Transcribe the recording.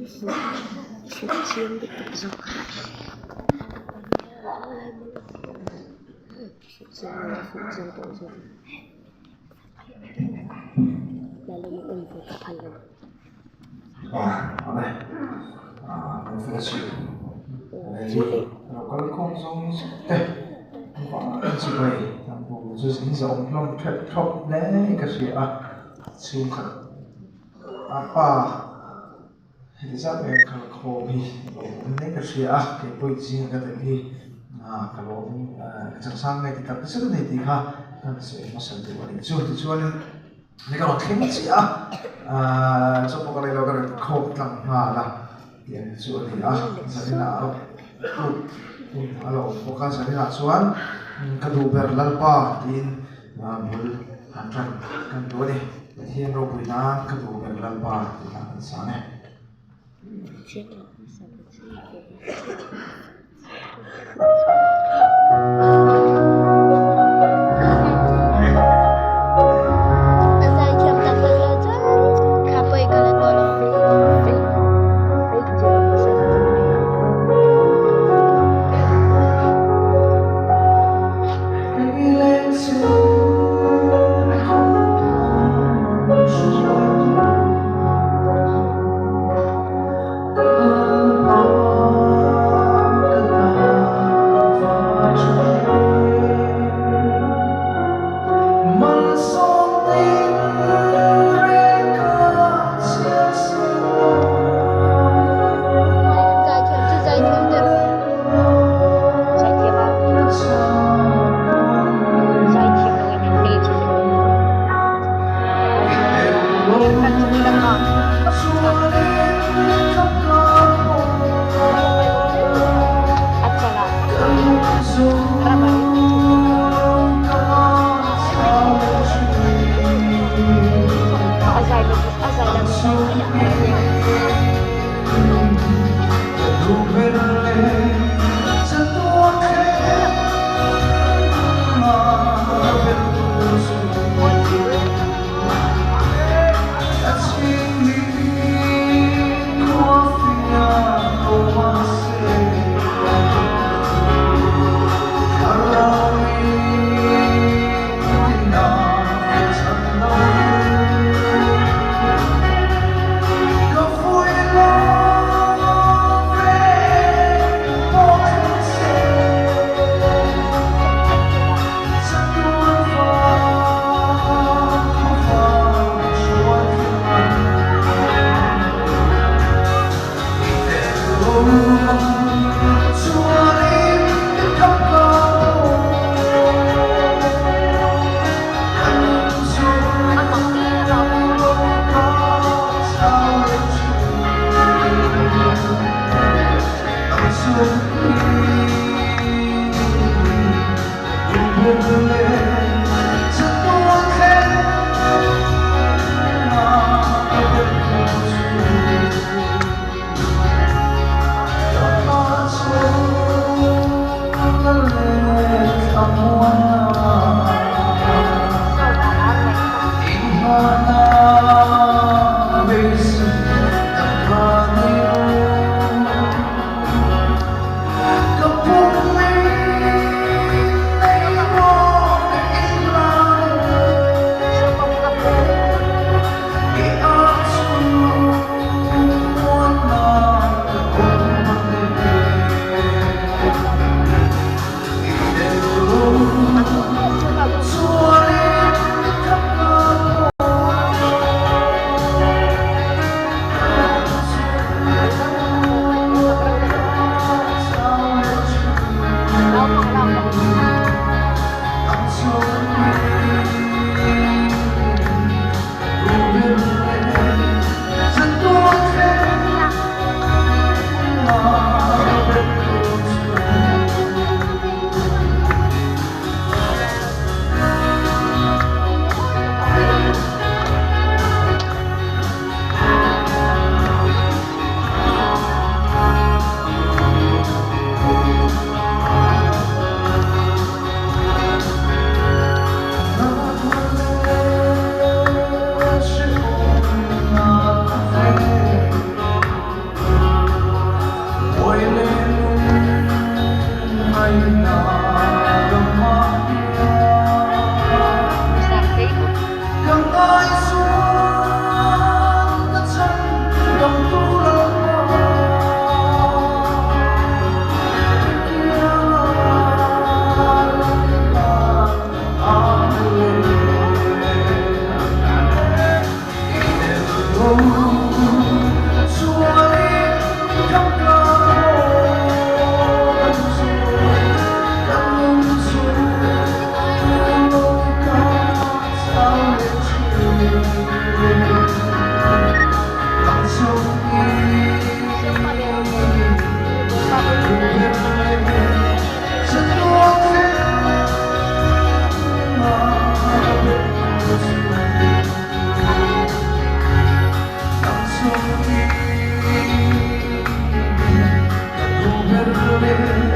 Hmu chiang lutuk zawk fuh chiang tawh zawk Heti zat mai kal khawm hi lo awm mek ka hria a, kei pawhin zinga ka tel hi ka lawm ka changsang nge ti tak zet a ni tih kha kan sawi hmasa duh a nih chu. Tichuanin ni ka rawn thleng chiah a, chaw pawh ka lei lo ka rawn khawm tlang nghal a tih ang chu a ni a, zaninah tuk hun a lo awm bawk a, zaninah chuan ka duh ber Lalpa tiin bul han tan kan duh a ni. Pathian ropui nan ka duh ber Lalpa tih hla kan sang e. ber e.